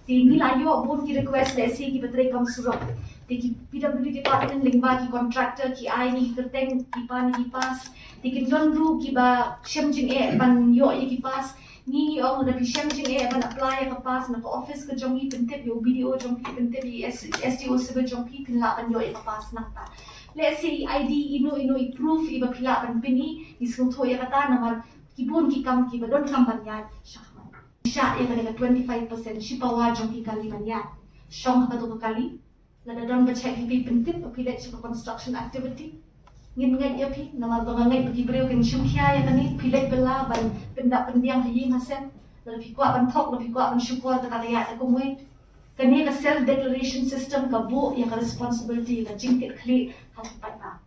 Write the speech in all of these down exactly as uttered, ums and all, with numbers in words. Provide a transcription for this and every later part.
Te ngi la ïoh bun ki request lehse kiba trei kam surok. Te ki P W D department lyngba ki contractor ki ai ngi ki kyrteng, ki pan ngi ki pass. Te kin don ruh kiba shem jingeh ban ïoh ïa ki pass. Ngi ngi ong lada phi shem jingeh ban apply ïa ka pass na ka office ka jong ngi, pyntip ïa u B D O jong phi, pyntip ïa S-, S D O civil jong phi, phin lah ban ïoh ïa ka pass nangta. Lehse i I D, ino ino i proof iba phi lah ban pyn-i, ngi sngewthuh ïa kata namar ki bun ki kam kiba donkam ban ïaid shakhmat. Shah ïa kane ka twenty-five percent shipawa jong ki kali ban ïaid. Shong ha kato ka kali. Lada don ba check ïa phi, pyntip ba phi leit sha ka construction activity. Ngin ngeit ïa phi namar ba nga ngeit ba ki briew kin shim khia ïa kane. Phi leit bylla ban pyndap pynbiang ha ïing ha sem. Lada phi kwah ban thok, lada phi kwah ban shukor, kata ka ïaid da kumwei. Kane ka self declaration system ka buh ïa ka responsibility, ka jingkitkhlieh ha ki paidbah.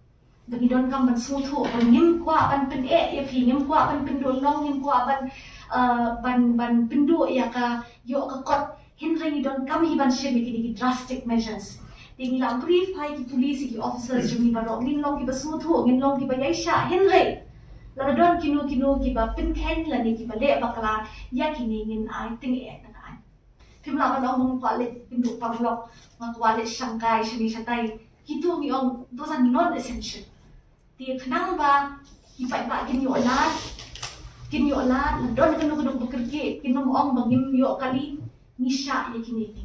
Ba ngi donkam ban sngewthuh ba ngim kwah ban pyneh ïa phi, ngim kwah ban pynduh long, ngim kwah ban, uh, ban, ban pynduh ïa ka, ïoh ka kot. Hynrei ngi donkam hi ban shim ïa kine ki drastic measures. Te ngi la brief ïa ki police, ïa ki officers jong ngi baroh, ngin long kiba sngewthuh, ngin long kiba ïaishah, hynrei lada don kino kino kiba pynkheiñ lane kiba leh bakla ïa kine, ngin ai tyngeh na ka aiñ. Phim lah ban ong ba nga kwah leit kynduh paralok, nga kwah leit shangkai shane shatai. Kito ngi ong those are non essential. Te khnang ba ki paidbah kin ïoh lad, kin ïoh lad, la don kano kano ba kyrkieh, kin ym ong ba ngim ïoh kali, ngi shah ïa kine ki.